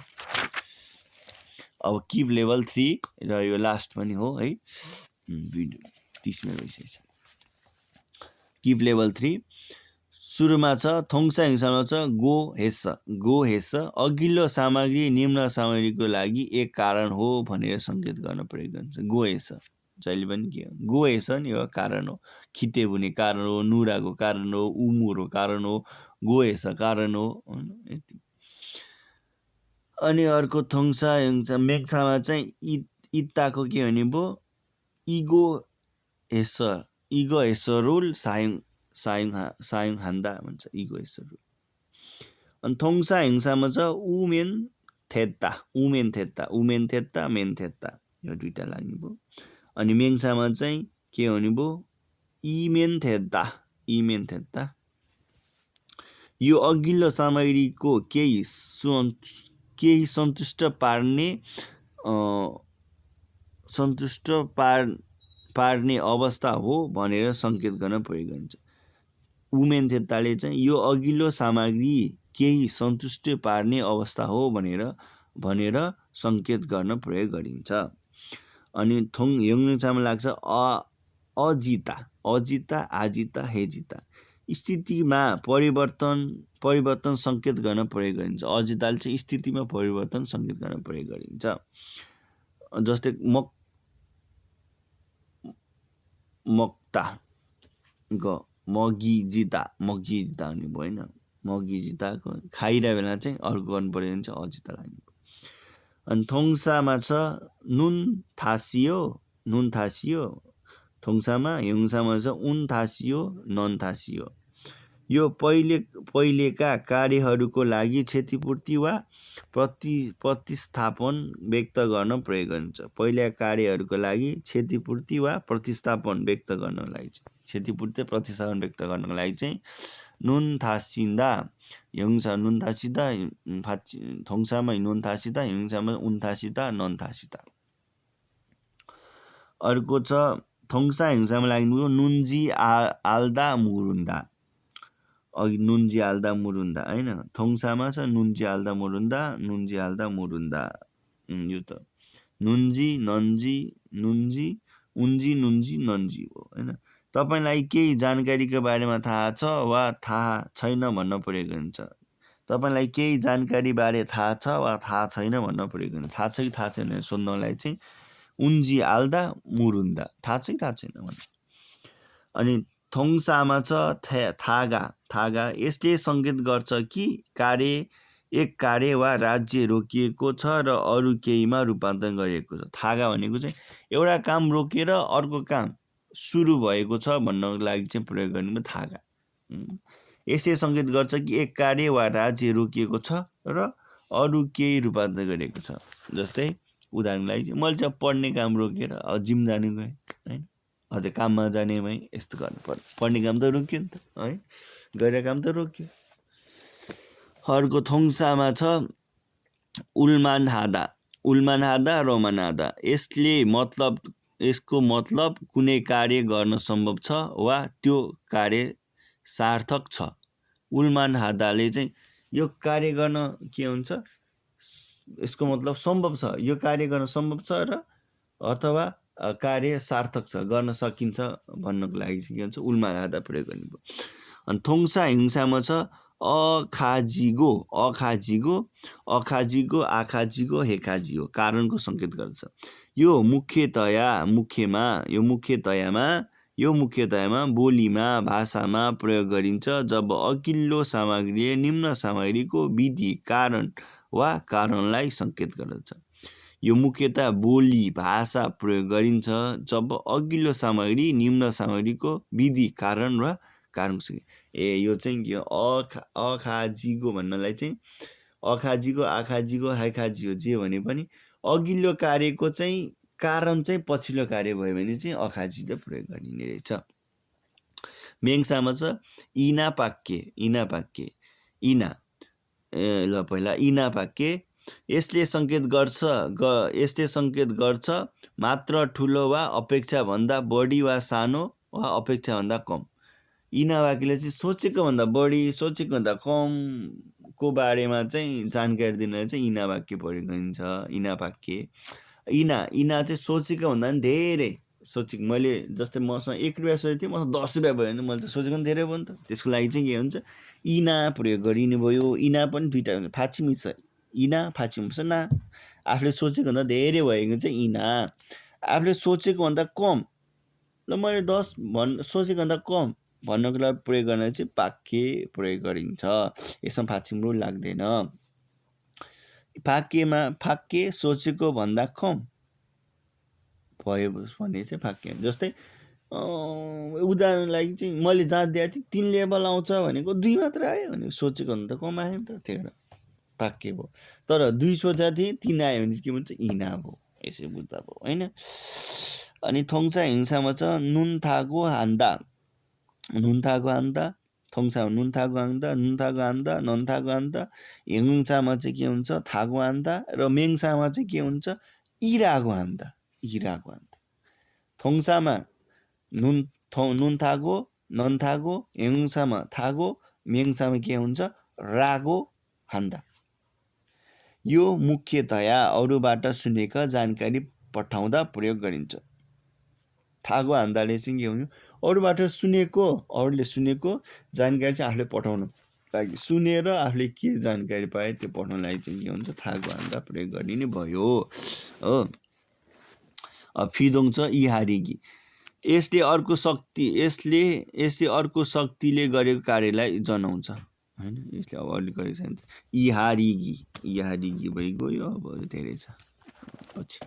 अब किप लेभल 3 र यो लास्ट पनि हो है भिडियो 30 मिनेट भइसकेछ। किप लेभल 3 सुरुमा छ थोङ्सा हिंसामा छ गो हेस अघिल्लो सामग्री निम्न सामग्रीको लागि एक कारण हो भनेर सङ्केत गर्न प्रयोग गरिन्छ। गो हेस जहिले पनि के हो गो हेस नि यो कारण हो। खिते बुने कारण हो, नुराको कारण हो, उमुरो कारण हो, गो हेस कारण हो यति। अनि अर्को थोङ्सा हिंसा मेङ्सामा चाहिँ इत्ताको के भने भयो इगो हेस रुल सायुङ हान्दा भन्छ इगो हेस रुल। अनि थोङ्सा हिंसामा छ उमेन थेत्ता मेन थेत्ता यो दुईटा लाग्ने भयो। अनि मेङ्सामा चाहिँ के हुने भयो इमेन थेत्ता यो अघिल्लो सामग्रीको केही सन्तुष्ट पार्ने अवस्था हो भनेर सङ्केत गर्न प्रयोग गरिन्छ। उमेन थेत्ताले चाहिँ यो अघिल्लो सामग्री केही सन्तुष्ट पार्ने अवस्था हो भनेर सङ्केत गर्न प्रयोग गरिन्छ। अनि हिंसामा लाग्छ अजिता आजिता हेजिता स्थितिमा परिवर्तन सङ्केत गर्न प्रयोग गरिन्छ। अजिताले चाहिँ स्थितिमा परिवर्तन सङ्केत गर्न प्रयोग गरिन्छ। जस्तै मक्ता मगिजिता हुने भयो होइन। मगिजिताको खाइरहेको बेला चाहिँ अर्को गर्नु पर्यो भने चाहिँ अजिता लाग्ने भयो। अनि थोङ्सामा छ नुन थासियो थोङ्सामा हिंसामा छ उन थासियो नन थासियो यो पहिलेका कार्यहरूको लागि क्षतिपूर्ति वा प्रतिस्थापन व्यक्त गर्न प्रयोग गरिन्छ। पहिलेका कार्यहरूको लागि क्षतिपूर्ति वा प्रतिस्थापन व्यक्त गर्नको लागि क्षतिपूर्ति प्रतिस्थापन व्यक्त गर्नको लागि चाहिँ नुन थासिँदा हिंसा नुन थासिँदा थोङ्सामा नुन थासिँदा हिंसामा उन थासिँदा नन थासिँदा। अर्को छ थोङ्सा हिंसामा लाग्ने नुन्जी आल्दा मुरुन्दा अघि नुन्जी आल्दा मुरुन्दा हैन। थोङ्सामा छ नुन्जी आल्दा मुरुन्दा यो त नुन्जी नन्जी नुन्जी उन्जी नुन्जी नन्जी हो हैन। तपाईलाई केही जानकारीको बारेमा थाहा छ वा थाहा छैन भन्न प्रयोग गरिन्छ। तपाईलाई केही जानकारी बारे थाहा छ वा थाहा छैन भन्न प्रयोग गरिन्छ। थाहा छ कि थाहा छैन सोध्नलाई चाहिँ उन्जी आल्दा मुरुन्दा थाहा छ कि थाहा छैन भन्छ। अनि थोङ्सामा छ थागा यसले सङ्केत गर्छ कि एक कार्य वा राज्य रोकिएको छ र अरू केहीमा रूपान्तरण गरिएको छ। थागा भनेको चाहिँ एउटा काम रोकेर अर्को काम सुरु भएको छ भन्नको लागि चाहिँ प्रयोग गर्ने थागा। यसले सङ्केत गर्छ कि एक कार्य वा राज्य रोकिएको छ र अरू केही रूपान्तरण गरिएको छ। जस्तै उदाहरणको लागि मैले चाहिँ पढ्ने काम रोकेर जिम जानु गएँ हैन। अझै काममा जाने भए यस्तो गर्नु पर्यो। पढ्ने काम त रोक्यो नि त है गरेर काम त रोक्यो। अर्को थोङ्सामा छ उल्मान हादा रोमनादा यसको मतलब कुनै कार्य गर्न सम्भव छ वा त्यो कार्य सार्थक छ। उल्मान हादाले चाहिँ यो कार्य गर्न के हुन्छ यसको मतलब सम्भव छ यो कार्य गर्न सम्भव छ र अथवा कार्य सार्थक छ गर्न सकिन्छ भन्नको लागि चाहिँ के भन्छ उल्मान हादा प्रयोग गर्ने भयो। अनि थोङ्सा हिंसामा छ अखाजिगो हेखाजिगो कारणको सङ्केत गर्छ। यो मुख्यतयामा यो मुख्यतया बोलीमा भाषामा प्रयोग गरिन्छ जब अघिल्लो सामग्रीले निम्न सामग्रीको विधि कारण वा कारणलाई सङ्केत गर्दछ। यो मुख्यतया बोली भाषा प्रयोग गरिन्छ जब अघिल्लो सामग्री निम्न सामग्रीको विधि कारण वा कारण यो चाहिँ के अखाजिगो भन्नलाई चाहिँ अखाजिगो आखाजिगो हाइखाजिगो जे भने पनि अघिल्लो कार्यको चाहिँ कारण चाहिँ पछिल्लो कार्य भयो भने चाहिँ अखाजिलो प्रयोग गरिने रहेछ। मेङसामा छ इना पाक्के इना ल पहिला इना पाक्के यसले सङ्केत गर्छ मात्र ठुलो वा अपेक्षाभन्दा बढी वा सानो वा अपेक्षाभन्दा कम। इना वाक्यले चाहिँ सोचेको भन्दा बढी सोचेको भन्दा कमको बारेमा चाहिँ जानकारी दिन चाहिँ इना वाक्य प्रयोग गरिन्छ। इना पाक्के इना चाहिँ सोचेको भन्दा पनि धेरै सोचेको मैले जस्तै मसँग 1 रुपियाँ सोचेको थिएँ मसँग 10 रुपियाँ भयो भने मैले त सोचेको पनि धेरै भयो नि त। त्यसको लागि चाहिँ के हुन्छ इना प्रयोग गरिने भयो। इना पनि दुईवटा हुन्छ फाचिमी छ इना फाचिमी छ ना आफूले सोचेको भन्दा धेरै भएको चाहिँ इना। आफूले सोचेको भन्दा कम ल मैले 10 सोचेको भन्दा कम भन्नको लागि प्रयोग गर्न चाहिँ पाक्के प्रयोग गरिन्छ। यसमा फाचिम्रो लाग्दैन। फाक्के सोचेको भन्दा कम भयो भने चाहिँ फाक्के। जस्तै उदाहरणको लागि चाहिँ मैले जाँच दिएको थिएँ 3 लेभल आउँछ भनेको 2 मात्र आयो भने सोचेको भन्दा कम आयो नि त त्यही भएर फाक्के भयो। तर 2 सोचेको थिएँ 3 आयो भने के भन्छ इना भयो। यसरी बुझ्दा भयो होइन। अनि थोङसा हिंसामा छ नुनथागो हान्दा थोङसामा नुनथागो हान्दा नन्थागो हान्दा हिंसामा चाहिँ के हुन्छ थागो हान्दा र मेङसामा चाहिँ के हुन्छ इरागो हान्दा थोङसामा नुनथागो नन्थागो हिंसामा थागो मेङसामा के हुन्छ रागो हान्दा। यो मुख्यतया अरूबाट सुनेका जानकारी पठाउँदा प्रयोग गरिन्छ। थागो हान्दाले चाहिँ के हुन्छ अरूले सुनेको जानकारी चाहिँ आफूले पठाउनु लागि सुनेर आफूले के जानकारी पाए त्यो पठाउनु लागि चाहिँ के हुन्छ थागो हान्दा प्रयोग गरिने भयो हो। फिदोङ छ इहारिगी यसले अर्को शक्तिले गरेको कार्यलाई जनाउँछ होइन। यसले अब अरूले गरेको छ इहारिगी भइगयो अब धेरै छ पछि।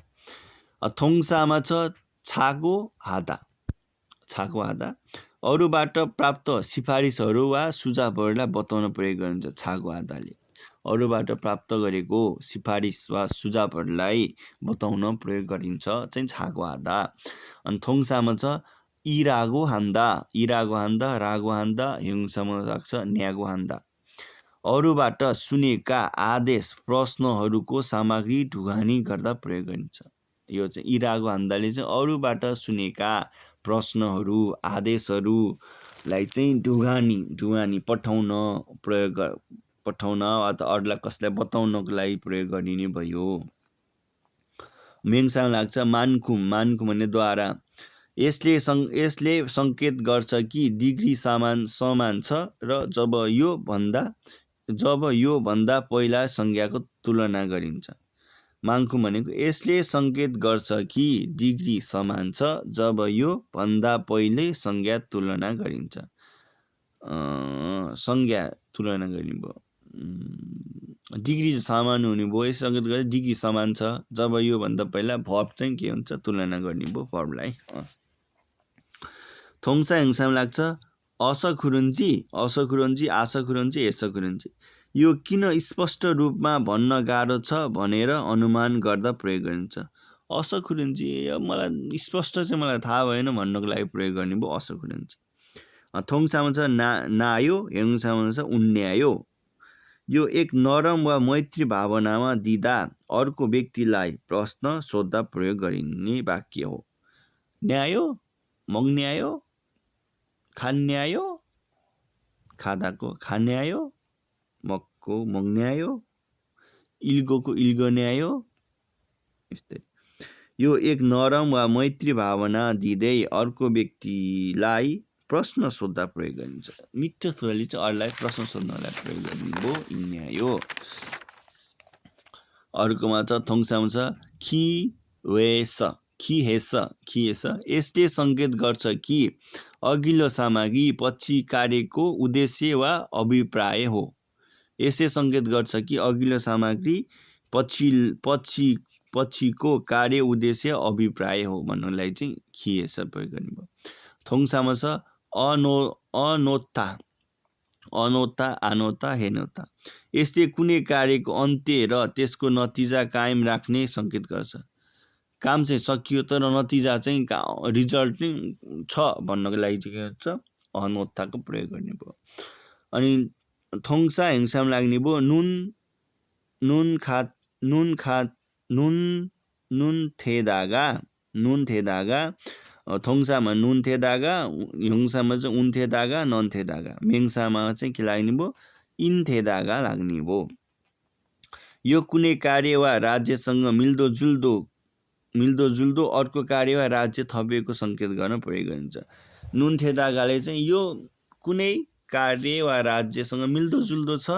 थोङसामा छ छागो हादा अरूबाट प्राप्त सिफारिसहरू वा सुझावहरूलाई बताउन प्रयोग गरिन्छ। छागो हादाले अरूबाट प्राप्त गरेको सिफारिस वा सुझावहरूलाई बताउन प्रयोग गरिन्छ चाहिँ छागो हादा। अनि थोङसामा छ इरागो हान्दा रागो हान्दा हिंसामा लाग्छ न्यागो हान्दा अरूबाट सुनेका आदेश प्रश्नहरूको सामग्री ढुवानी गर्दा प्रयोग गरिन्छ। यो चाहिँ इरागो हान्दाले चाहिँ अरूबाट सुनेका प्रश्नहरू आदेशहरूलाई चाहिँ ढुवानी पठाउन अथवा अरूलाई कसैलाई बताउनको लागि प्रयोग गरिने भयो। मेङसामा लाग्छ मान्कुम भन्ने द्वारा यसले सङ्केत गर्छ कि डिग्री समान छ र जब यो भन्दा पहिला संज्ञाको तुलना गरिन्छ। माङ्कुम भनेको यसले सङ्केत गर्छ कि डिग्री समान छ जब यो भन्दा पहिले संज्ञा तुलना गरिन्छ। डिग्री समान हुने भयो यसले सङ्केत गर्छ डिग्री समान छ जब यो भन्दा पहिला भर्ब चाहिँ के हुन्छ तुलना गर्ने भयो भर्बलाई। थोङसा हिंसामा लाग्छ असखुरुन्जी आसखुरुन्जी यसखुरुन्जी यो किन स्पष्ट रूपमा भन्न गाह्रो छ भनेर अनुमान गर्दा प्रयोग गरिन्छ। असखुरुन्जी मलाई स्पष्ट चाहिँ मलाई थाहा भएन भन्नको लागि प्रयोग गर्ने भयो असखुरुन्जी। थोङसामा छ नायो हिंसामा छ उन्यायो यो एक नरम वा मैत्री भावनामा दिँदा अर्को व्यक्तिलाई प्रश्न सोध्दा प्रयोग गरिने वाक्य हो। न्यायो मग्न्यायो खान्यायो खादाको खान्यायो मक्को मग्न्यायो इल्गोको इल्गोन्यायो यस्तै। यो एक नरम वा मैत्री भावना दिँदै अर्को व्यक्तिलाई प्रश्न सोध्दा प्रयोग गरिन्छ। मिठो छोराले चाहिँ अरूलाई प्रश्न सोध्नलाई प्रयोग गरिन्छ इन्यायो। अर्कोमा छ थोङसामा छ खिवेस खिएछ यसले सङ्केत गर्छ कि अघिल्लो सामग्री पछि कार्यको उद्देश्य वा अभिप्राय हो। यसले सङ्केत गर्छ कि अघिल्लो सामग्री पछिको कार्य उद्देश्य अभिप्राय हो भन्नलाई चाहिँ खिएछ प्रयोग गर्ने भयो। थोङसामा छ अनोता आनोता हेनोता यसले कुनै कार्यको अन्त्य र त्यसको नतिजा कायम राख्ने सङ्केत गर्छ। काम चाहिँ सकियो तर नतिजा चाहिँ रिजल्ट नै छ भन्नको लागि चाहिँ के हुन्छ अनोताको प्रयोग गर्ने भयो। अनि थोङसा हिंसामा लाग्ने भयो नुन थेदागा थोङसामा नुन थेदागा हिंसामा चाहिँ उन थेदागा नन थेदागा मेङसामा चाहिँ के लाग्ने भयो इन थेदागा लाग्ने भयो। यो कुनै कार्य वा राज्यसँग मिल्दोजुल्दो अर्को कार्य वा राज्य थपिएको सङ्केत गर्न प्रयोग गरिन्छ। नुन थेदागाले चाहिँ यो कुनै कार्य वा राज्यसँग मिल्दोजुल्दो छ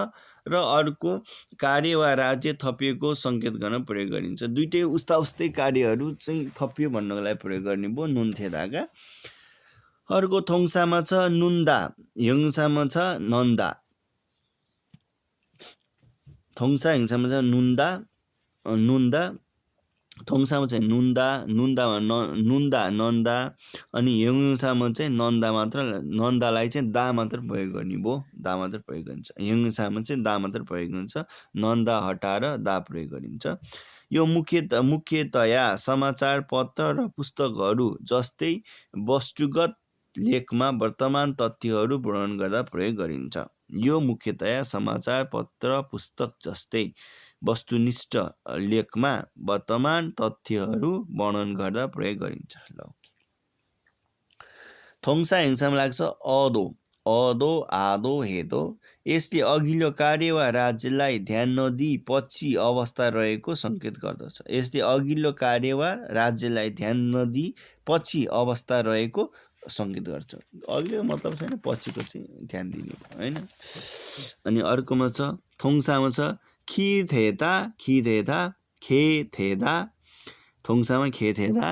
र अर्को कार्य वा राज्य थपिएको सङ्केत गर्न प्रयोग गरिन्छ। दुईटै उस्तै कार्यहरू चाहिँ थपियो भन्नको लागि प्रयोग गर्ने भयो नुन थेदागा। अर्को थोङसामा छ नुन्दा हिंसामा छ नन्दा। थोङसा हिंसामा छ नुन्दा थोङसामा चाहिँ नुन्दामा नन्दा अनि हिंसामा चाहिँ नन्दालाई चाहिँ दा मात्र प्रयोग गर्ने भयो दा मात्र प्रयोग गरिन्छ। हिंसामा चाहिँ दा मात्र प्रयोग हुन्छ नन्दा हटाएर दा प्रयोग गरिन्छ। यो मुख्यतया समाचार पत्र र पुस्तकहरू जस्तै वस्तुगत लेखमा वर्तमान तथ्यहरू वर्णन गर्दा प्रयोग गरिन्छ। यो मुख्यतया समाचार पत्र पुस्तक जस्तै वस्तुनिष्ठ लेखमा वर्तमान तथ्यहरू वर्णन गर्दा प्रयोग गरिन्छ। थोङसा हिंसामा लाग्छ अदो आदो हेदो यसले अघिल्लो कार्य वा राज्यलाई ध्यान नदिई पछि अवस्था रहेको सङ्केत गर्दछ। यसले अघिल्लो कार्य वा राज्यलाई ध्यान नदिई पछि अवस्था रहेको सङ्केत गर्छ। अघिल्लो मतलब छैन पछिको चाहिँ ध्यान दिने होइन। अनि अर्कोमा छ थोङसामा छ खेथेदा थोङसामा खेथेदा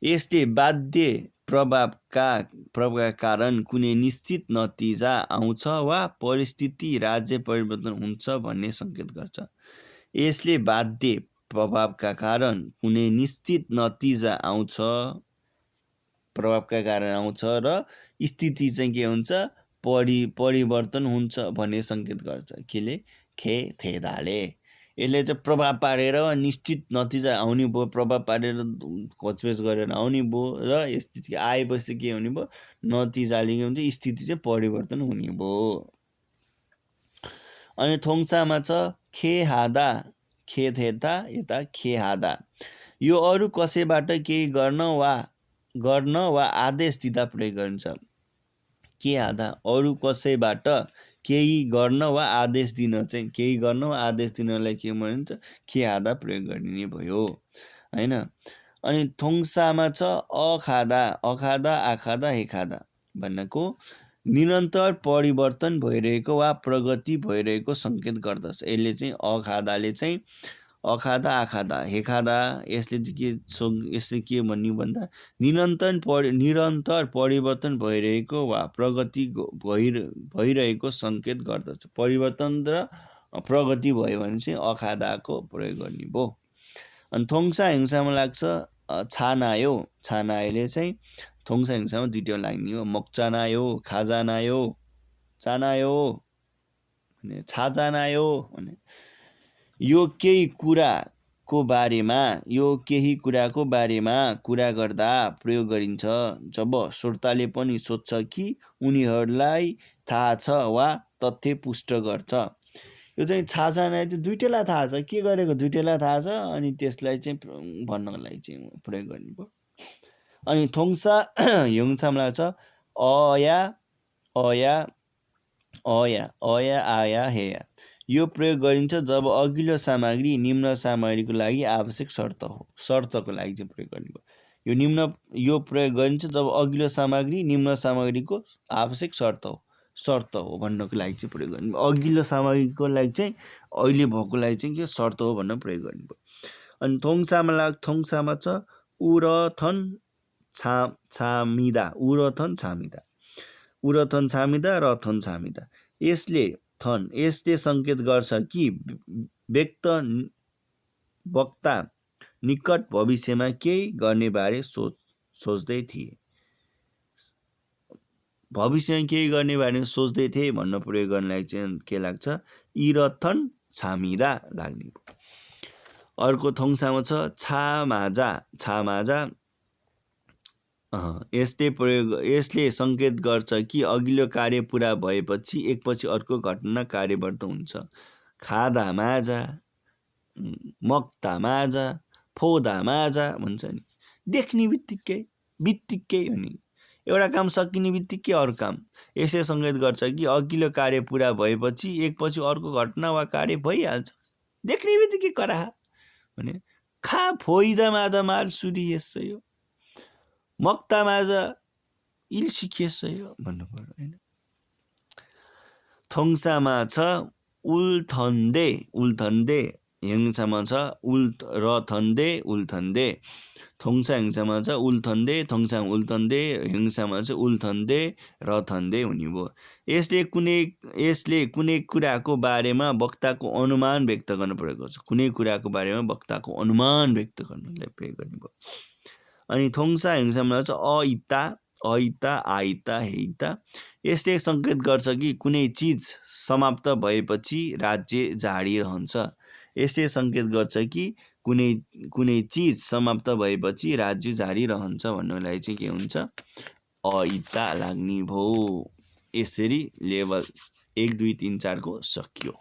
यसले बाध्य प्रभावका कारण कुनै निश्चित नतिजा आउँछ वा परिस्थिति राज्य परिवर्तन हुन्छ भन्ने सङ्केत गर्छ। यसले बाध्य प्रभावका कारण कुनै निश्चित नतिजा आउँछ र स्थिति चाहिँ के हुन्छ परिवर्तन हुन्छ भन्ने सङ्केत गर्छ। केले खेथेदाले यसले चाहिँ प्रभाव पारेर निश्चित नतिजा आउने भयो प्रभाव पारेर खोजबेच गरेर आउने भयो र स्थिति आएपछि के हुने भयो नतिजाले के हुन्छ स्थिति चाहिँ परिवर्तन हुने भयो। अनि थोङसामा छ खेहादा खेथेदा यता खेहादा यो अरू कसैबाट केही गर्न वा आदेश दिँदा प्रयोग गरिन्छ। खेहादा अरू कसैबाट केही गर्न वा आदेश दिनलाई के भनिन्छ खेहादा प्रयोग गरिने भयो होइन। अनि थोङसामा छ अखादा आखादा हेखादा भन्नको निरन्तर परिवर्तन भइरहेको वा प्रगति भइरहेको सङ्केत गर्दछ। यसले चाहिँ अखादाले चाहिँ अखादा आखादा हेखादा यसले के भन्ने भन्दा निरन्तर परिवर्तन भइरहेको वा प्रगति भइरहेको सङ्केत गर्दछ। परिवर्तन र प्रगति भयो भने चाहिँ अखादाको प्रयोग गर्ने भयो। अनि थोङसा हिंसामा लाग्छ छानायोले चाहिँ थोङसा हिंसामा दुईवटा लाग्ने हो मक्चानायो खाजानायो चानायो भने छाजानायो भने यो केही कुराको बारेमा कुरा गर्दा प्रयोग गरिन्छ जब श्रोताले पनि सोध्छ कि उनीहरूलाई थाहा छ वा तथ्य पुष्ट गर्छ। यो चाहिँ छाजाना चाहिँ दुईटैलाई थाहा छ के गरेको दुईटैलाई थाहा छ अनि त्यसलाई चाहिँ भन्नको लागि चाहिँ प्रयोग गर्ने भयो। अनि थोङसा हिंसामा लाग्छ अया आया हेया यो प्रयोग गरिन्छ जब अघिल्लो सामग्री निम्न सामग्रीको लागि आवश्यक शर्तको लागि चाहिँ प्रयोग गर्ने भयो। यो प्रयोग गरिन्छ जब अघिल्लो सामग्री निम्न सामग्रीको आवश्यक शर्त हो भन्नको लागि चाहिँ प्रयोग गर्ने। अघिल्लो सामग्रीको लागि चाहिँ अहिले भएको लागि चाहिँ के शर्त हो भन्न प्रयोग गर्ने भयो। अनि थोङसामा छ उरथन छामिदा रथन छामिदा। यसले सङ्केत गर्छ कि वक्ता निकट भविष्यमा केही गर्ने बारे सोच्दै थिए। भविष्यमा केही गर्ने बारेमा सोच्दै थिए भन्न प्रयोग गर्नलाई चाहिँ के लाग्छ इरथन छामिदा लाग्ने। अर्को थोङसामा छ छामाजा यसले सङ्केत गर्छ कि अघिल्लो कार्य पुरा भएपछि एकपछि अर्को घटना कार्यबद्ध हुन्छ। खादा माजा मक्ता फोदा माजा भन्छ नि, देख्ने बित्तिकै हो नि, एउटा काम सकिने बित्तिकै अरू काम। यसले सङ्केत गर्छ कि अघिल्लो कार्य पुरा भएपछि एकपछि अर्को घटना वा कार्य भइहाल्छ, देख्ने बित्तिकै करा भने खा फोइदा माजा माल सुरिएसयो मक्ता माजा इल सिकिएसयो भन्नु पर्यो हैन। थोङसामा छ उल्थन्दे हेङसामा छ उल्थन्दे थोङसा हेङसामा छ उल्थन्दे थोङसामा उल्थन्दे हेङसामा छ उल्थन्दे रथन्दे हुने भयो। यसले कुनै कुराको बारेमा वक्ताको अनुमान व्यक्त गर्न प्रयोग गर्छ। कुनै कुराको बारेमा वक्ताको अनुमान व्यक्त गर्नलाई प्रयोग गर्ने भयो। अनि थोङसा हेङसामा छ अइता आइता हेइता। यसले सङ्केत गर्छ कि कुनै चिज समाप्त भएपछि राज्य जारी रहन्छ। यसले सङ्केत गर्छ कि कुनै चिज समाप्त भएपछि राज्य जारी रहन्छ भन्नलाई चाहिँ के हुन्छ अइता लाग्ने भयो। यसरी लेभल 1 2 3 4 को सकियो।